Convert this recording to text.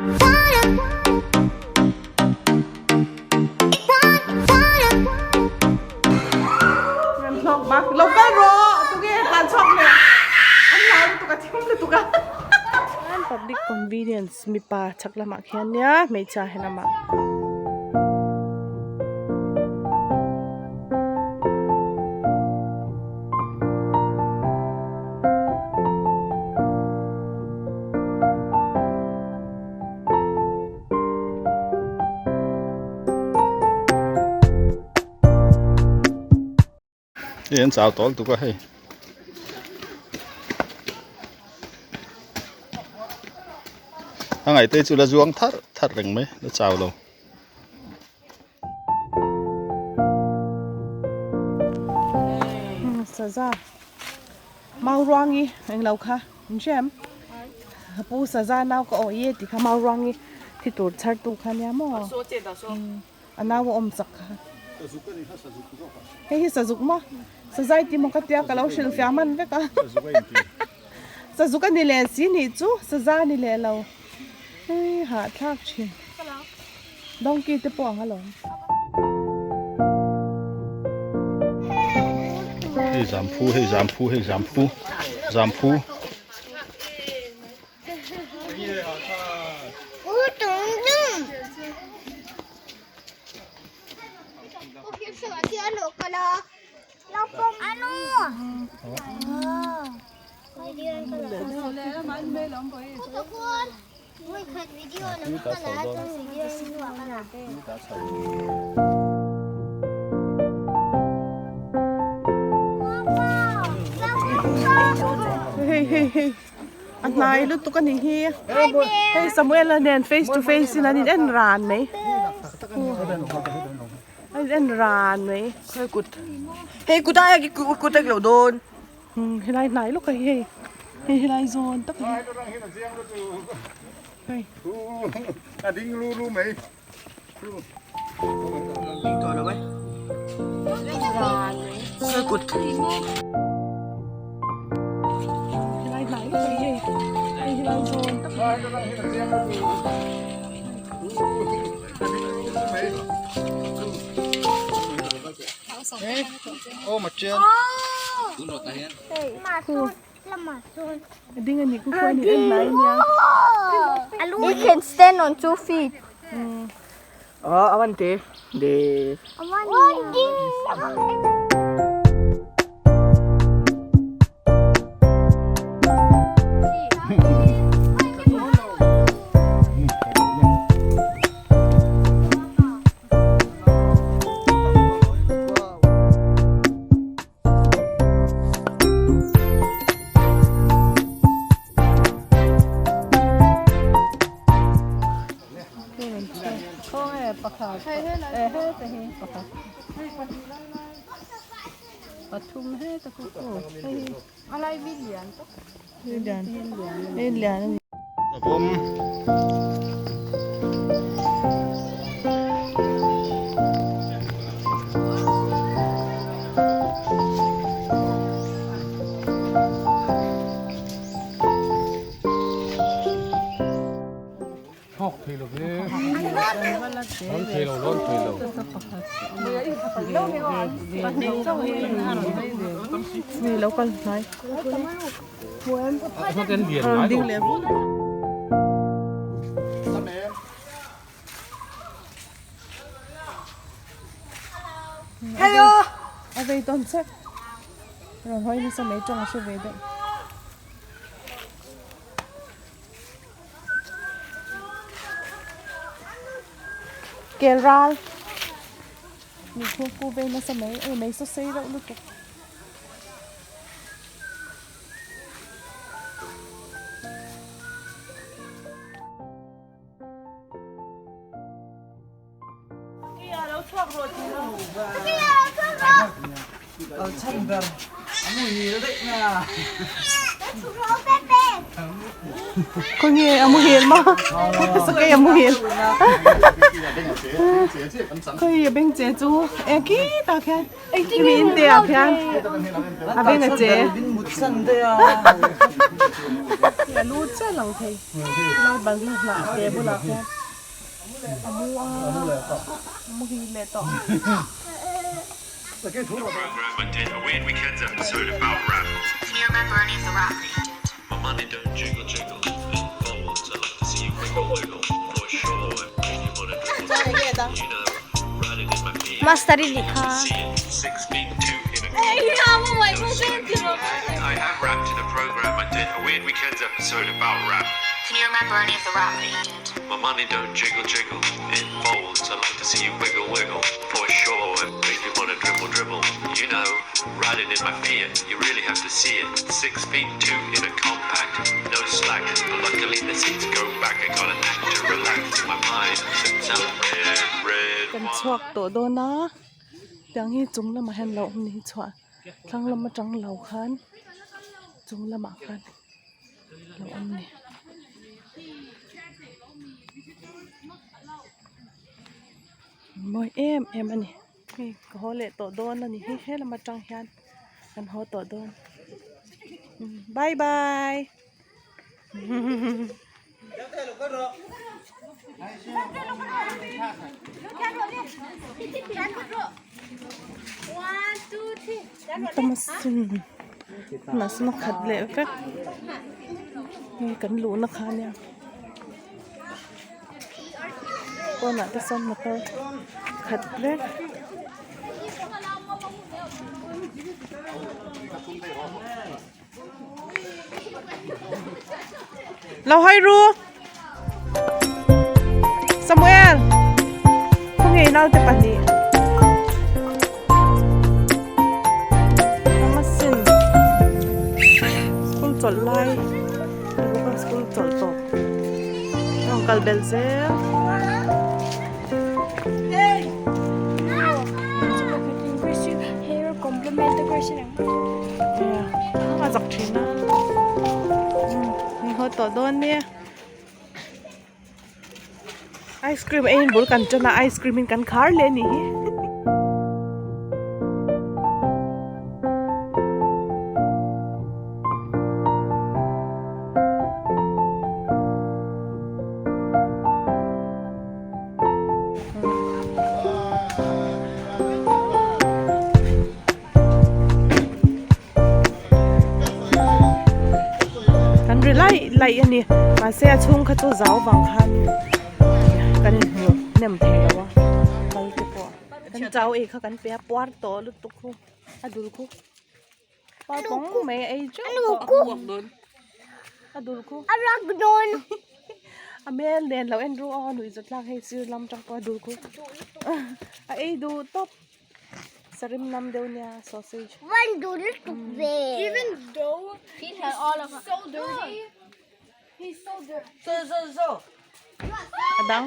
Lo kal rawh tunge tlan chhuak leh an hlau lutuk a thim lutuk a. Public convenience mipa chhak lamah khian nia hmeichhia he lamah. Hei an chau tawl tuk a hei a ngaihte chu la zuang tharh tharh reng mai la chau lo. Saza mauruangi englo kha in hria em pu saza nau ka awih e tih kha mauruangi thi tur chhar tu kha nia maw a nau a awm chak kha hei hi sazuk maw sazai tih maw ka tia ka lo hrilh fiah hman vek a sazuk a ni leh si nih chu saza a ni leh lo hei hahthlak thin donkey te pawh ang alawm. Hei zamphu hei zamphu hei zamphu zamphu. Hei hei hei a hnai lutuk a ni hi hei Samuel a nen face to face in an in en ran mai an in en ran mai hei kut hei kut aia ki kut a lo dawn helai hnai lawk a hi hei hei helai zawn tak a hi hei a ding lu lu mai hei kut helai hnai lawk a hi hei hei helai zawn tak a hi. You can stand on two feet. Oh, awan te. De. Thawk thei lo ve. Lawn thei lo, lawn thei lo. Mi lo kal hnai. Ding leh vut. Hello. A vei tawn chek. Rawn hawi nasa mai tawng a hre ve deuh. Kel ral mi khu ku vei nasa mai ei mai saw sei reuh lutuk. Khawnge a muhil maw sakei a muhil khawi a beng che chu eng khi tah khian mi in te ah khian a beng a che. A lu chiah lang thei lai balhla hnah te bulah khian a mu a a muhil leh tawh. Master i nih kha. Kan chhuak tawh dawn a tiang hi chung lamah hian lo awm ni hi chhuah thlang lam atang lo khan chung lamah khan lo awm ni. Mawi em em a ni hei ka haw leh tawh dawn a ni hi helam atang hian kan haw tawh dawn bye bye. Tamasin a khat leh vek hei kan luhna kha ania pawnah te sawn motor khat vek. Lo hawi ru Samuel khawnge naute pahnih Amasin school chawlh lai school chawlh tawp a rawn kal belh zel. A zak thin a ni haw tawh dawn nia ice cream eiin bul kan tan a ice cream in kan khar leh a nih hi. Kan ri laih laih a ni mahse a chhung kha chu zau vang khan kan inhmu hnem thei lo a kal te pawh kan chau ei kha kan pe a puar tawh lutuk khu a dul khu puar pawng mai a ei teuh tawh a dul khu a hmel nen lo en ru a nuih zawt tlak hei sir lam tang pawh a dul khu a ei duh tawp. Sarim nam deuh nia sausage. One do lutuk ve. Even though he's so dirty. He's so dirty. So so so. A dang.